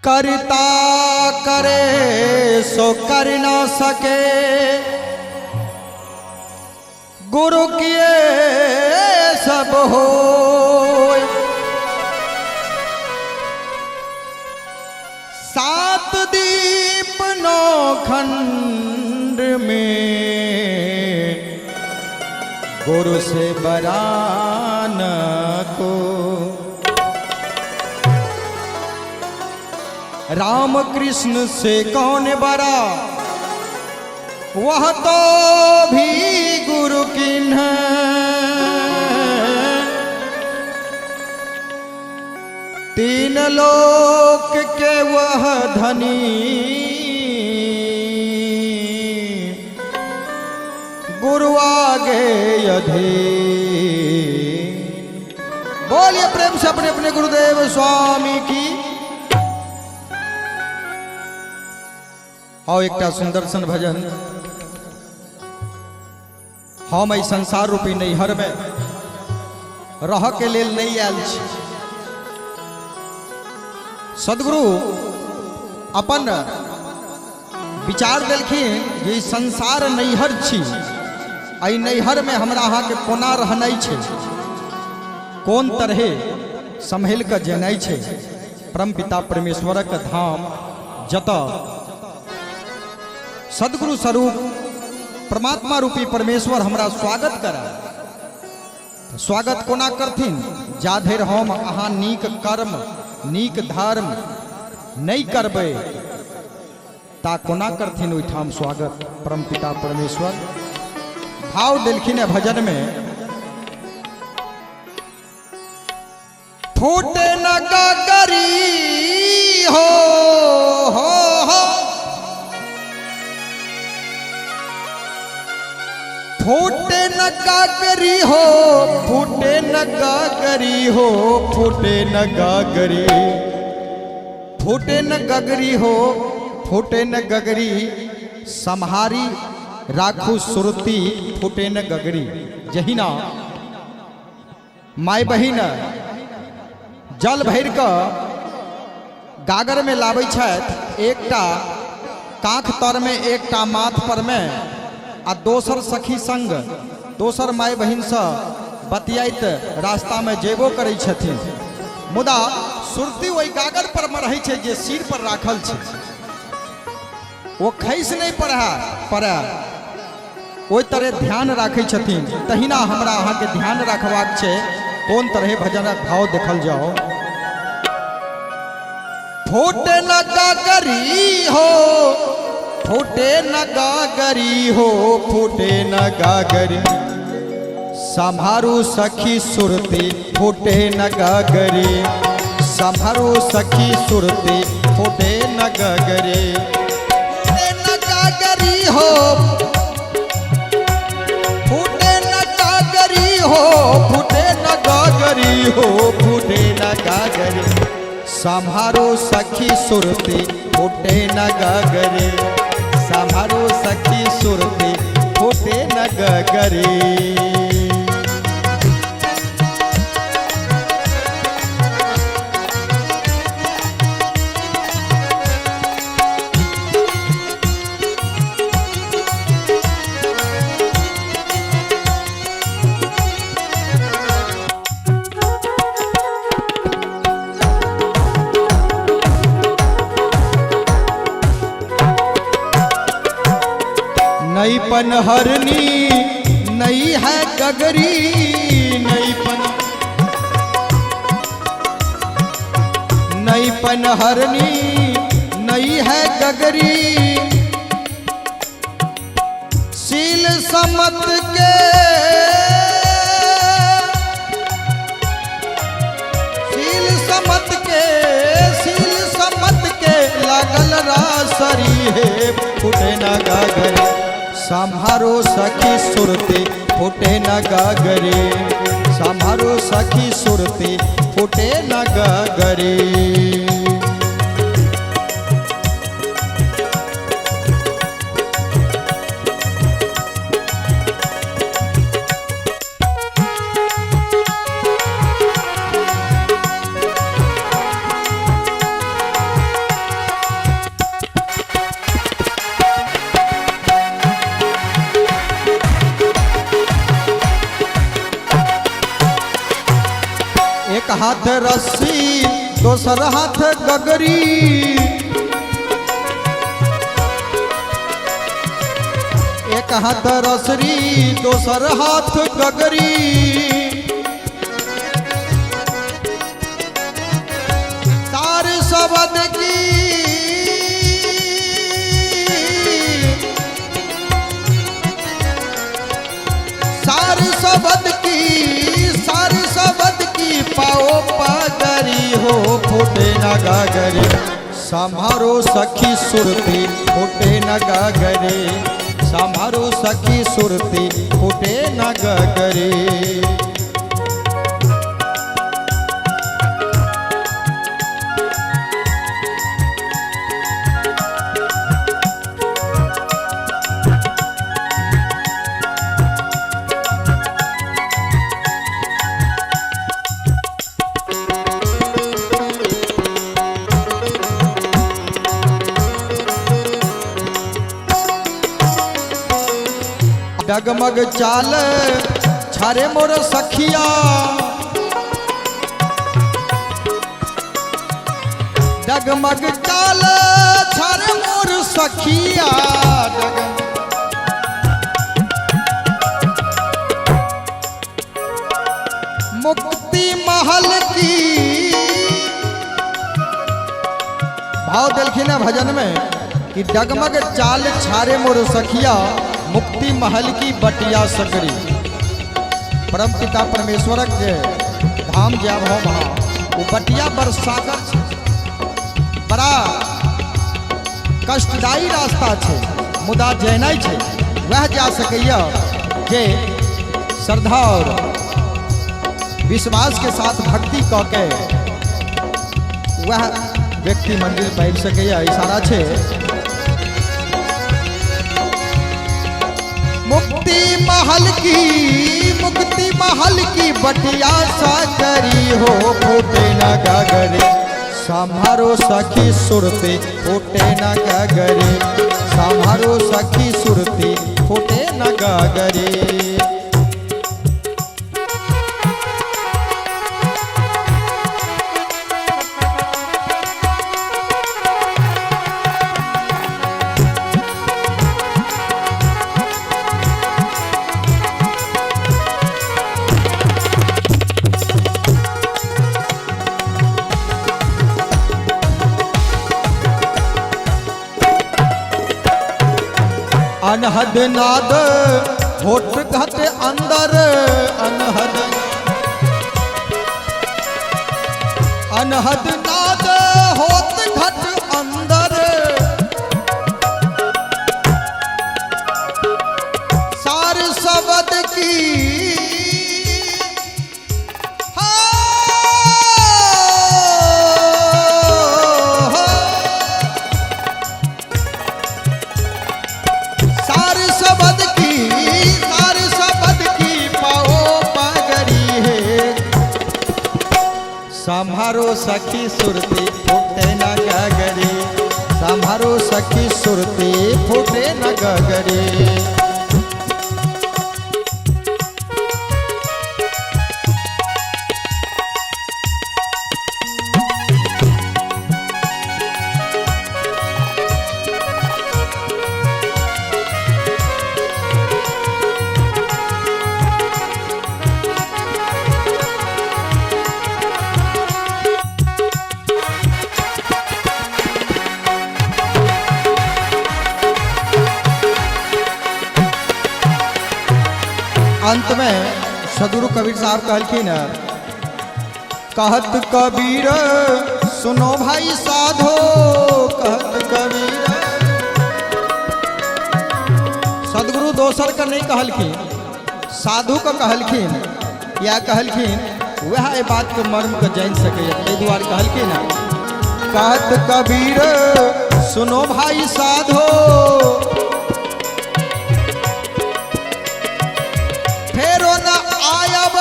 करता करे सो कर ना सके, गुरु किए सब हो। सात दीप नौ खंड में गुरु से बरान को। राम कृष्ण से कौन बड़ा, वह तो भी गुरु किन्ह। तीन लोक के वह धनी, गुरु आगे अधीन। बोलिए प्रेम से अपने अपने गुरुदेव स्वामी की। आओ एकटा सुंदर सन भजन। हम एहि संसार रूपी नैहर में रह के लेल नहीं आयल छी। सदगुरु अपन विचार देलखिन जे ई संसार नैहर छी, एहि नैहर में हमरा अहाँके कोना रहनाइ छै, कोन तरहे सम्हलि कऽ जेनाइ छै परम पिता परमेश्वरक धाम, जतऽ सदगुरु स्वरूप परमात्मा रूपी परमेश्वर हमरा स्वागत करय। स्वागत कोना करथिन? जा धरि हम अहाँ नीक कर्म नीक धर्म नहि करबै ता कोना करथिन ओहिठाम स्वागत परम पिता परमेश्वर। भाव देलखिन है भजन में, फूटे न गगरी हो हो हो, फूटे न गगरी हो, फूटे न गगरी हो, फूटे न गगरी, फूटे न गगरी हो, फूटे न गगरी, सम्हारी राखू सुरती, फूटे न गगरी। जहिना माय बहिन जल भरि कऽ गागरमे लाबै छथि, एकटा काँख तरमे एकटा माथ परमे, आ दोसर सखी संग दोसर माय बहिनसँ बतियाइत रास्तामे जेबो करै छथिन, मुदा सुरती ओहि गागर पर मे रहै छै जे सिर पर राखल छै, ओ खसि नहि पड़ै पड़ै, ओहि तरह ध्यान राखै छथिन। तहिना हमरा अहाँके ध्यान रखबाक छै। कोन तरहे भजनक भाव देखल जाओ। फूटे न गागरी हो, फूटे न गागरी हो, फूटे न गागरी, संभारू सखी सुरती, फूटे न गागरी, संभारू सखी सुरती, फूटे न गागरी, फूटे न गागरी हो, फूटे न गागरी हो, फूटे न गागरी हो, फूटे न गागरी, संभारो सखी सुरती, फूटे न गागरी, संभारो सखी सुरती, फूटे न गागरी। नई पनहरनी नई है गगरी, नई पन नई पनहरनी नई है गगरी, शील समत के, शील समत के, शील समत के लागल रासरी हे, फूटे न गागरे, संभारो सखी सुरती, फूटे न गागरे, संभारो सखी सुरती, फूटे न गागरे। हाथ रस्सी दोसर हाथ गगरी, एक हाथ रसरी दोसर हाथ गगरी। तार शब्द की सार शब्द की, सार शब्द की पाओ पगरी हो फूटे न गागरी। समारो सखी सुरती फूटे न गागरी, समारो सखी सुरती फूटे न गगरी। डगमग चाल छारे मोर सखिया, डगमग चाल छारे मोर सखिया। मुक्ति महल की भाव दिलखिन है भजन में कि डगमग चाल छारे मोर सखिया, मुक्ति महल की बटिया सकरी। परम पिता परमेश्वरक जे धाम जाब हम वहाँ वो बटिया बड़ सागर छै, बड़ा कष्टदायी रास्ता छै, मुदा जेनाइ छै वएह जा सकैया जे श्रद्धा और विश्वास के साथ भक्ति कऽ के वह व्यक्ति मंदिर पाबि सकैया। इशारा छै मुक्ति महल की, मुक्ति महल की बटिया सागरी हो फूटे न गगरी। संभारो सखी सुरती फूटे न गगरी, संभारो सखी सुरती फूटे न गगरी। अनहद नाद होठ घट अंदर, अनहद अनहद नाद होत घट अंदर। सार शब्द की सार शब्द की, सार शब्द की पाओ पगड़ी है। संभारो सखी सुरती फूटे न गगरी, संभारो सखी सुरती फूटे न गगरी। अंत में सदगुरु कबीर साहब कहलखिन, कहत कबीर सुनो भाई साधो, कहत कबीर। सदगुरु दोसर के नहीं कहलखिन, साधु के कहलखिन, या कहलखिन वह एहि बात के मर्म के जानि सकैए, ताहि दुआरे कहलखिन कहत कबीर सुनो भाई साधो, फेरो न आयब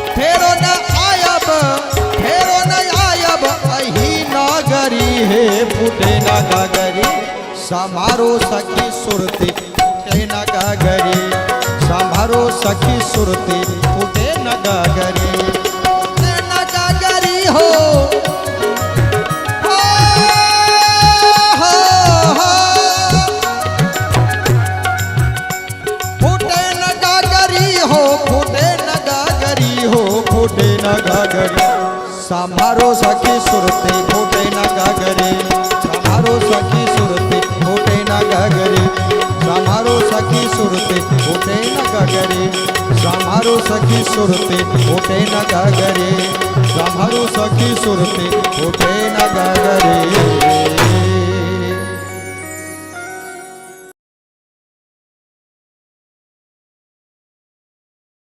फेरो न आयब, फेरो न आयब अही नगरी हे फूटे न गगरी। समारो सखी सुरती फूटे न गगरी, सखी सुरते फूटे न गागरी, फूटे न गागरी हो, हो, हो, हो। फूटे न गागरी हो, फूटे न गागरी हो, फूटे न गागरी। संभारो सखी सुरते फूटे न गागरी, संभारो सखी सुरते फूटे न गागरी, संभारो सखी सुरते फूटे न गागरी, संभारो सखी सुरते फूटे न गागरी, संभारो सखी सुरते फूटे न गागरी।